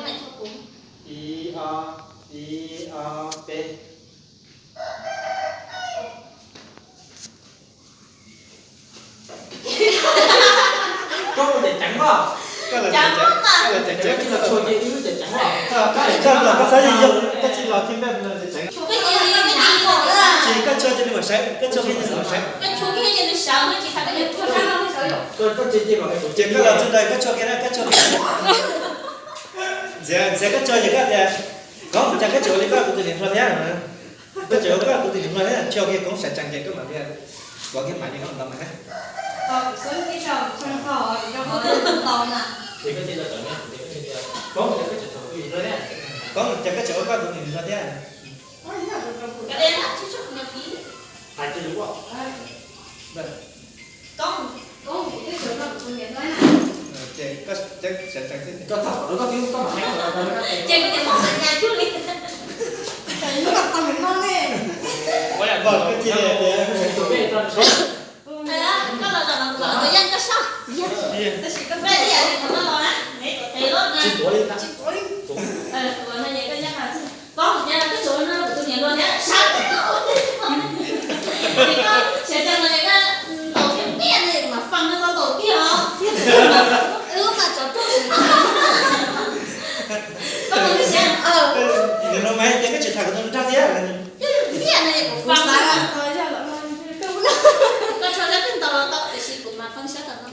koj mam tshuab kuv. Ib, ob, ib, ob, peb. Koj ua ceev ceev os. Koj los ceev ceev, koj los ceev ceev, koj los txhob yog yog, koj tsis los khi npej no ceev ceev. Ces koj tshua ces nws mam sawv, koj tshua kiag ces nws mam sawv. Ces koj los txog ntawd koj tshua kiag na, koj tshua kiag. Ntxias, Ntxias, koj tshua ces koj tias, Koob, cas koj tseem ua li koj kuv tus niam hluas thiab? Koj tseem ua koj kuv tus niam hluas thiab, tshua kiag Koob sawv tsees ces koj mam li, kuv kiag mam li koj ntau mas na. Koob, cas koj tseem ua koj kuv tus niam hluas thiab? Hais tias, Koob, Koob, koj tseem ua koj kuv tus niam hluas na. Ces koj sawv tsees xwb. Ces koj tias koj mam nyas cug li. Koj tias, koj los zaum no tus yaj koj sab. Tab sis koj peb ib yam li thaum no los na, me tuav tes lawm na. Tsis tuav li. Ua no ces koj nyob qhov twg, Koob, cas koj tseem ua no kuv tus niam hluas thiab, sab tag. Ces koj sawv tsees los ces koj ntaus thiab ntiaj no es kuv mam faa koj txoj ntaus tiag os. Wb mas tsov rog. Koj mus twb siav. Nws no mas ces koj tseem tham kuv tus nrog thiab. Ntiaj no es kuv faa. Koj rho zaj twg ntaus los tau tiam sis kuv mam faa sab tom no.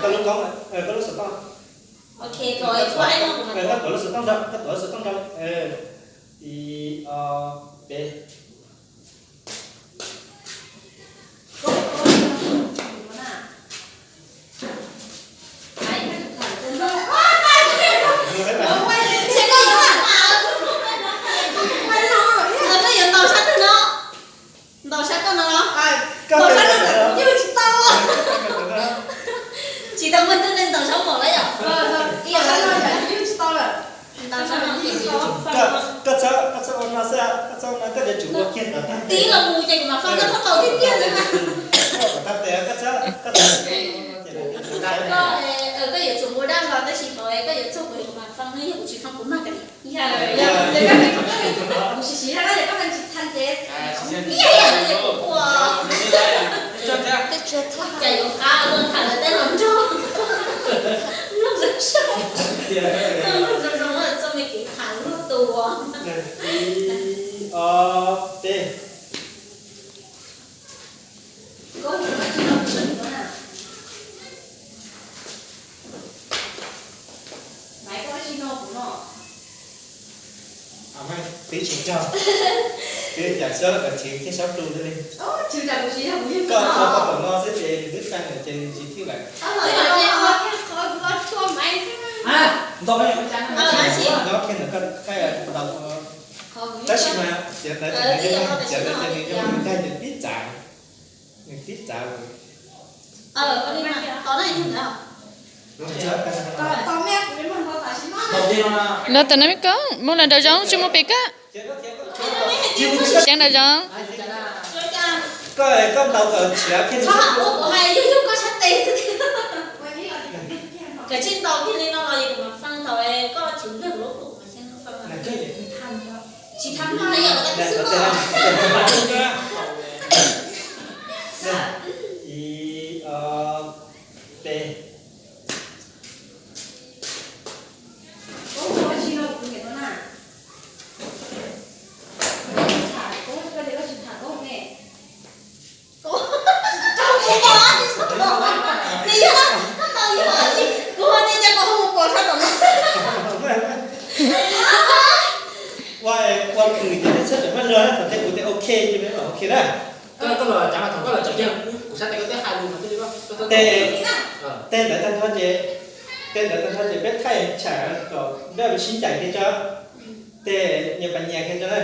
Koj lub koob, koj lub xov tooj. Ok, koj tuav lub xov tooj nrog, koj tuav lub xov tooj nrog. Ib, ob, peb. Koj yuav ntaus sab twg no? Ntaus sab koj no los? Ntaus sab no kuv yug tsis tau. Tsis tau muaj tus neeg ntaus sab maum lawm yom? Ntaus sab no ces kuv yug tsis tau lawm. Ntaus sab no ces kuv yug tsis tau. Koj txhob, koj txhob ua no xwb, koj txhob ua no, koj yuav tsum ua kiag tom tag. Tib los mus ces kuv mam faa koj txoj ntaus tiag tiag xwb na. Koj, koj yuav tsum ua dab los tab sis thaum koj yuav txog kuv, kuv mam faa, yog kuv tsis faa kuv mag koj li. Yog, yog, yog koj, kuv siv siv zog na, yog koj tsis tham ces ib yam li kuv ua. Cas yuav qab luag tham lawv tej los nrog. Mloog zoo zoo, mloog zoo zoo txoj me kev tham luag tus. Ib, ob, peb. Maiv, koj tsis no kuv no. Twb tsis raug, twb cas xyov kom chwv kiag sab plhu xwb li. Koj koj tom no xwb ces nws twb tag lawm ces nws tsis thwj lawm. Nyob kiag ntawm koj thaij ntaus, tab sis mas txiav ntawd ces nws yog, txiav ntawd ces nws yog nws tag ces tib txav, nws tib txav. Ntaus tam no me koj, mus lawm nraum zoov, tsis mus pem koj. Ceev nraum zoov. Koj, koj ntaus kom nrhiav kiag. Txhob hais ua kuv hais yug yug koj sab tes xwb. Koj tsis ntaus kiag li no los yog kuv mam fee thaum koj tsis nplawg kuv lub hlwb. Tsis tham no yog lawv xwb no. Ib, ob, peb. Koj tsis no kuv niam no na. Koj tsis tham koj, koj tias koj tsis tham koj ne. Ua, ua khwm ces nej txhob tawm maj luag na, thaum tej kuv tias ok ces nej mam ok na. Koj los cav mas thaum koj los cav kiag kuv sab tes koj twb hais lus mas twb li koj. Tej ntawd tag nrho ces, tej ntawd tag nrho ces peb thaij tsham kom nraj sib ncaim kiag tso. Tej nyias pas nyias kiag tso na.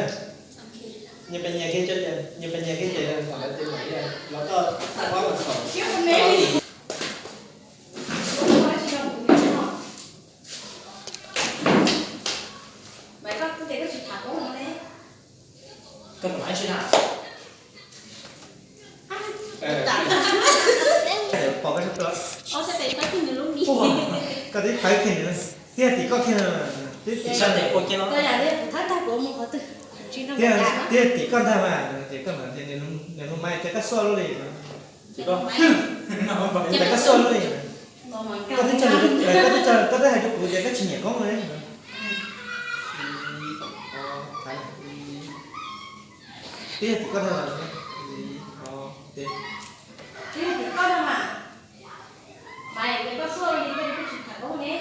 Nyias pas nyias kiag tso, nyias pas nyias kiag ces thaum ntawd ces mam los koj ob mas thaum. Koj pom ib sij na. Pom koj sab tua. Koj twb thaiv kiag nws, twb tim koj kiag, twb tim sab tes ua kiag no. Twb tim koj ntag mas, ces koj no ces nws hu mai ces koj xuaj lub li. Ces koj xuaj lub li. Koj twb, koj twb hais rau kuv tias koj tsis nyiam koob li. Twb yog tim koj ntag mas. Twb yog tim koj ntag mas. Mas koj xuaj li koj tsis tham koob ne.